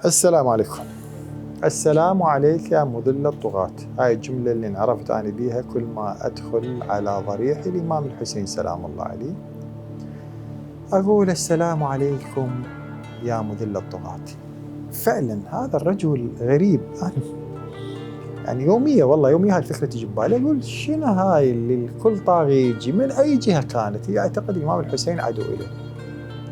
السلام عليكم. السلام عليك يا مذل الطغاة. هاي الجملة اللي انعرفت أنا بيها كل ما أدخل على ضريح الإمام الحسين سلام الله عليه، أقول السلام عليكم يا مذل الطغاة. فعلا هذا الرجل غريب. يعني يوميا والله يوميا هاي الفكرة تجي ببالي، أقول شنو هاي اللي الكل طاغي يجي من أي جهة كانت يعتقد الإمام الحسين عدو إله،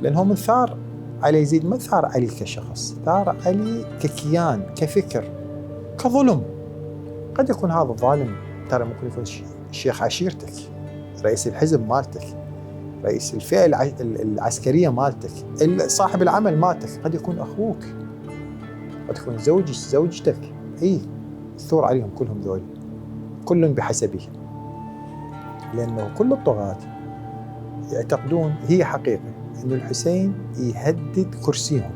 لأنه من ثار علي يزيد ما ثار علي كشخص، ثار علي ككيان كفكر كظلم. قد يكون هذا الظالم ترى ممكن يكون شيخ عشيرتك، رئيس الحزب مالتك، رئيس الفئة العسكرية مالتك، صاحب العمل مالتك، قد يكون أخوك، قد يكون زوجتك. الثور عليهم كلهم ذول، كل بحسبه، لأنه كل الطغاة يعتقدون هي حقيقة إنه الحسين يهدد كرسيهم.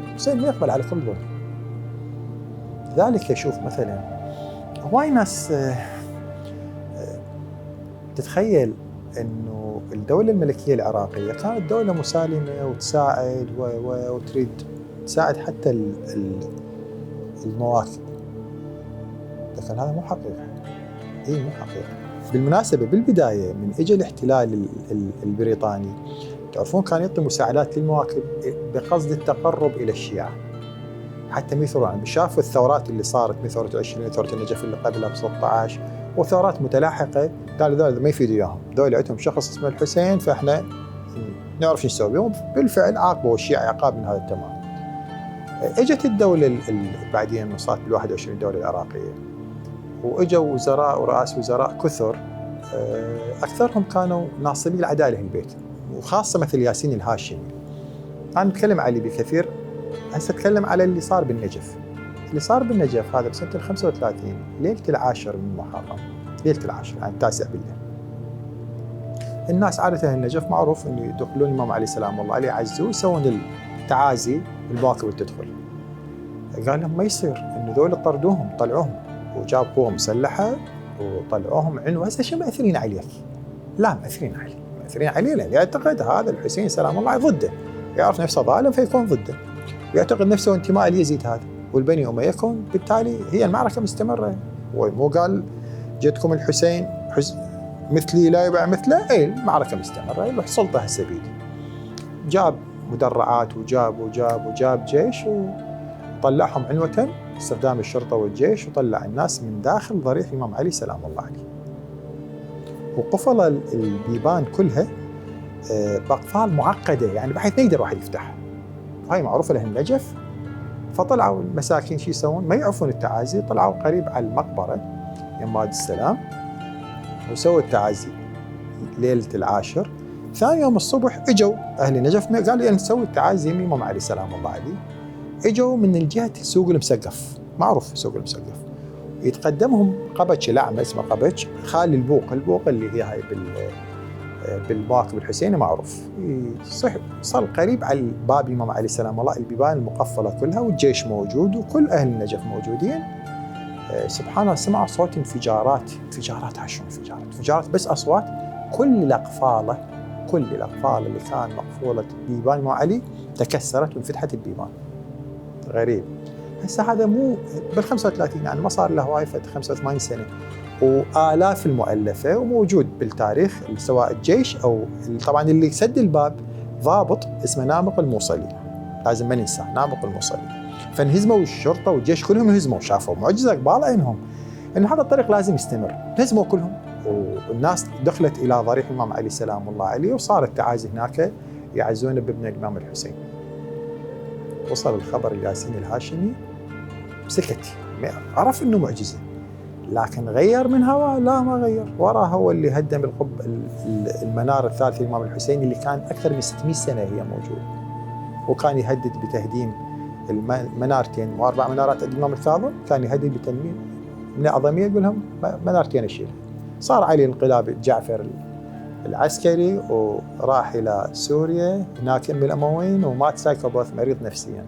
الحسين ما يقبل على كل ظلم. لذلك يشوف مثلا هواي ناس تتخيل إنه الدولة الملكية العراقية كانت دولة مسالمة وتساعد وتريد تساعد حتى النواكب، لكن هذا مو حقيقة. مو حقيقة. بالمناسبة بالبداية من إجا الاحتلال البريطاني تعرفون كان يعطي مساعدات للمواكب بقصد التقرب إلى الشيعة، حتى ما يثورون عنهم. شافوا الثورات اللي صارت من ثورة 20، ثورة النجف اللي قبلها ب 16 وثورات متلاحقة، قالوا ذول ما يفيدوا إياهم، ذول عندهم شخص اسمه الحسين فإحنا نعرف شو نسوي بهم. بالفعل عاقبوا الشيعة عقاب من هذا التمام. اجت الدولة بعدين صارت بال21 الدولة العراقية، واجوا وزراء ورؤساء وزراء كثر، أكثرهم كانوا ناصبي العدالة البيت، وخاصة مثل ياسين الهاشمي. أنا أتكلم عليه بكثير، هسه أتكلم على اللي صار بالنجف. اللي صار بالنجف هذا بسنة 35 ليلة 10 من محرم، ليلة 10 يعني 9 بالليل. الناس عادة النجف معروف إنه يدخلون الإمام علي سلام الله عليه يعزوه ويسوون التعازي الباكر وتدخل. قال لهم ما يصير، إنه ذول طردوهم طلعوهم وجاب قوة مسلحة وطلعوهم عنوة. هسه شو مأثرين عليك؟ لا مأثرين عليه، مأثرين عليه لأن يعتقد هذا الحسين سلام الله ضده، يعرف نفسه ظالم فيكون ضده، ويعتقد نفسه انتماء ليزيد هذا والبني أمية، يكون بالتالي هي المعركة مستمرة. ومو قال جدكم الحسين مثلي لا يبع مثله؟ المعركة مستمرة، يروح سلطة هسه بيدي. جاب مدرعات وجاب جيش وطلعهم عنوة استخدام الشرطة والجيش، وطلع الناس من داخل ضريح الإمام علي سلام الله عليه، وقفل البيبان كلها بأقفال معقدة يعني بحيث ما يقدر واحد يفتحها. هاي معروفة لها النجف. فطلعوا المساكين شو يسوون؟ ما يعرفون التعازي، طلعوا قريب على المقبرة يماد السلام وسووا التعازي ليلة 10. ثاني يوم الصبح اجوا أهل النجف قالوا نسوي التعازي من الإمام علي سلام الله عليه. اجوا من الجهة سوق المسقف، معروف سوق المسقف، يتقدمهم قبج الأعمى اسمه قبج خالي البوق اللي هي هاي بالباكر الحسيني معروف. صار قريب على الباب الإمام علي سلام الله، البيبان المقفلة كلها والجيش موجود وكل أهل النجف موجودين. سبحان الله سمعوا صوت انفجارات عشان انفجارات بس أصوات. كل الأقفال اللي كان مقفولة بيبان الإمام علي تكسرت وانفتحت البيبان. غريب. هسه هذا مو بال35 يعني ما صار له هواي 85 سنة، وآلاف المؤلفة وموجود بالتاريخ سواء الجيش أو طبعا اللي سد الباب ضابط اسمه نامق الموصلي، لازم ما ننسى نامق الموصلي. فانهزموا الشرطة والجيش كلهم انهزموا، شافوا معجزة قبال عينهم إن هذا الطريق لازم يستمر. انهزموا كلهم والناس دخلت إلى ضريح الإمام علي سلام الله عليه، وصار التعازي هناك يعزون بابن الإمام الحسين. وصل الخبر لياسين الهاشمي سكت، عرف إنه معجزة، لكن غير من هوا؟ لا ما غير. وراه هو اللي هدم المنار الثالث للإمام الحسين اللي كان أكثر من 600 سنة هي موجودة، وكان يهدد بتهديم المنارتين وأربع منارات الإمام الكاظم، كان يهدد بتنميم من أعظمية، يقول لهم منارتين أشيل. صار عليه انقلاب جعفر العسكري وراح إلى سوريا هناك بالأمويين ومات سايكوباث مريض نفسيا،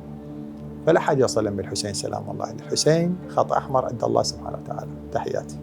فلا حد يصل من الحسين سلام الله عليه. الحسين خط أحمر عند الله سبحانه وتعالى. تحياتي.